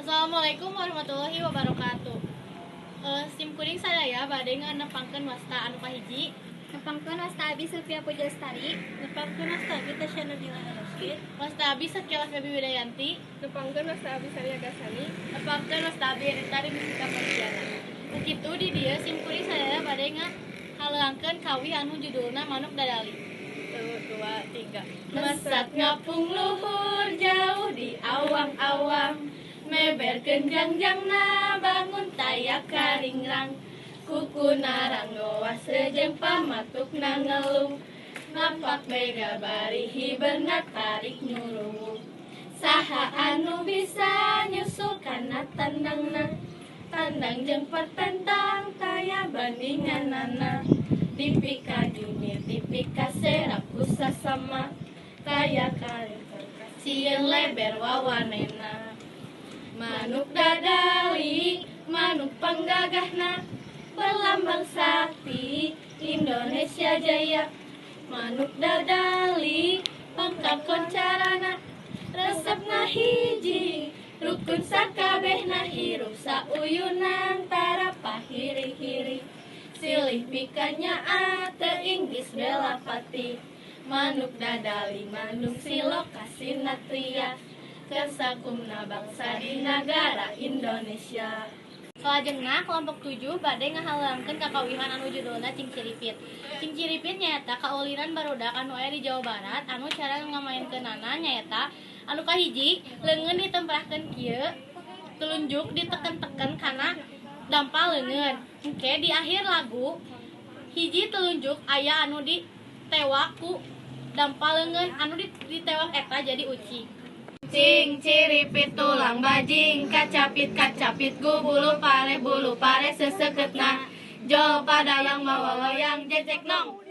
Assalamualaikum warahmatullahi wabarakatuh. Sim kuring sadaya bade nganepangkeun wasta anu kahiji. Nepangkeun wasta abi, Sylvia Puja Lestari. Nepangkeun wasta abi, Tasya Nabila Rasyid. Wasta abi, Sakila Febi Widayanti. Nepangkeun wasta abi, Sania Gasani. Nepangkeun wasta abi, Rita Rizka Ferdiana. Kitu di dieu sim kuring sadaya bade ngahaleuangkeun kawih anu judulna Manuk Dadali. Satu, dua, tiga. Mesat ngapung luhur jauh di awang-awang, meberkeun jangjangna bangun taya karingrang, kuku naranggoas jeung pamatukna ngelung, ngapak bega bari hiberna tarik nyuruwung. Saha anu bisa nyusul kana tandangna? Tandang jeung pertentang taya bandinganana. Dipika jumir dipika serap ku sasama, taya sieun leber wawanena. Manuk dadali, manuk panggagahna, berlambang sakti Indonesia Jaya. Manuk dadali pangkakoncarana, resep ngahiji rukun sakabehna, hirup sauyunan tara pahiri-hiri, silih pikanyaah teuing geus bela pati. Manuk dadali, manuk silo kasinatria, kesakumna bangsa di nagara Indonesia. Salajengna kelompok 7 bade ngahaleuangkeun kakawihan anu judulna Cingciripit. Cingciripit nyaeta kaulinan barudak anu aya di Jawa Barat anu cara ngamaenkeunana nyaeta anu kahiji, leungeun ditemprahkeun kieu, telunjuk diteken-teken kana dampal leungeun. Engke di akhir lagu hiji telunjuk aya anu ditewak ku dampal leungeun anu ditewak eta jadi ucing. Cing ciripit tulang bajing kacapit kacapit ku bulu pare seseketna, jol padayang mawa loyang jejek nong.